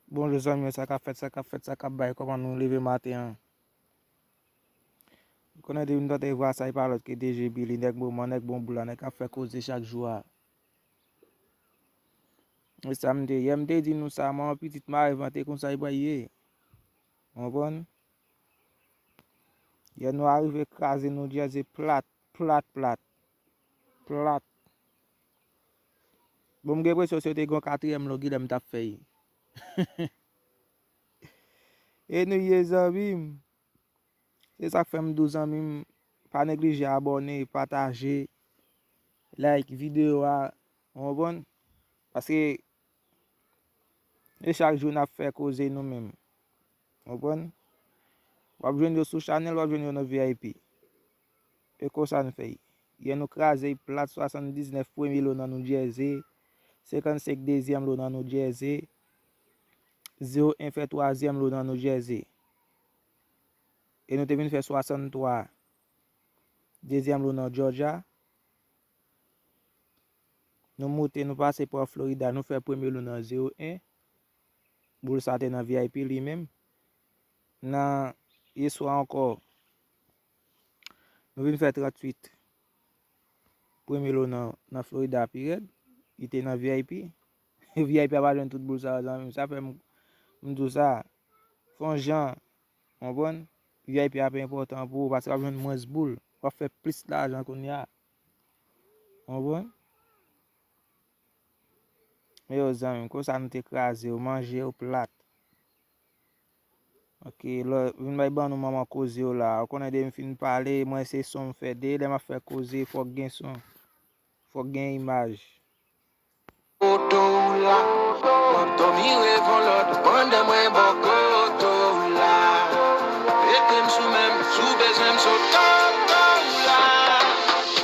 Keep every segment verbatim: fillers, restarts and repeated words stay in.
Bonjou zanmi yo, sa k ap fèt, sa k ap fèt, sa k ap bay, kòman nou leve maten an? Ou konnen depi m tande vwa sa, e pa lòt ke D J Billy, nèg moman, nèg bon boul la, nèg k ap fè koze chak jou a. E sa m te, yè m te di nou sa, manman pitit mare vante konsa e pral ye. Ou konprann? Yè nou arive kraze New Jersey plat, plat, plat. Plat. Bon, m gen enpresyon si yo te gen yon katriyèm logi lè m t ap fè l. E nou ye zanmi m. Se sa k fè m di w zanmi m, pa neglije abòne, pataje, like videyo a, ou konprann? Paske e chak jou n ap fè koze nou menm. Ou konprann? W ap jwenn yo sou chanèl, w ap jwenn yo nan V I P. E konsa n fè. Yè nou kraze plat swasanndiznèf premye lo nan New Jersey, senkannsenk dezyèm lo nan New Jersey, zewo en fè twazyèm lo nan New Jersey. E nou te vin fè swasanntwa dezyèm lo nan Georgia. Nou moute, nou pase pa Florida, nou fè premye lo nan zewo en. Boul sa te nan V I P li menm. Nan yè swa ankò, nou vin fè tranntuit. Premye lo nan, nan Florida pi rèd. Li te nan V I P. V I P a pa jwenn tout boul sa yo, zanmi m. Sa fè m, m di w sa. Fè yon jan, konprann? V I P a pi enpòtan pou ou, paske w ap jwenn mwens boul. W ap fè plis lajan kounye a. Konprann? Men yo, zanmi m, konsa nou te kraze yo, manje yo plat. Ok, lò, vin bay ban nou manman koze yo la. Ou konnen depi m fin pale, mwen se son m fè. Depi lè m ap fè koze, fòk gen son. Fòk gen imaj. Kote w la, w ap dòmi reve yon lòt pandan mwen bò kote w la. Rete m sou men m, si w bezwen m sot kote w la.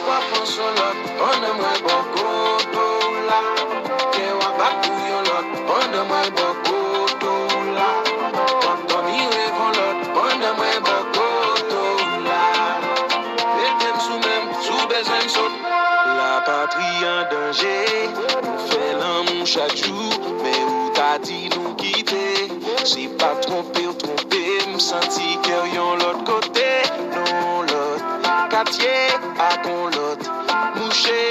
W ap pran son lòt pandan mwen bò kote w la. Kè w ap bat pou yon lòt pandan mwen bò kote w la. W ap dòmi reve yon lòt pandan mwen bò kote w la. Rete m sou men m, si w bezwen m sot. Lapatri an danje, nou fè lanmou chak jou, men ou ta di nou kite. Se pa twonpe w twonpe m, santi kè w yon lòt kote, nan yon lòt katye, ak yon lòt mouche.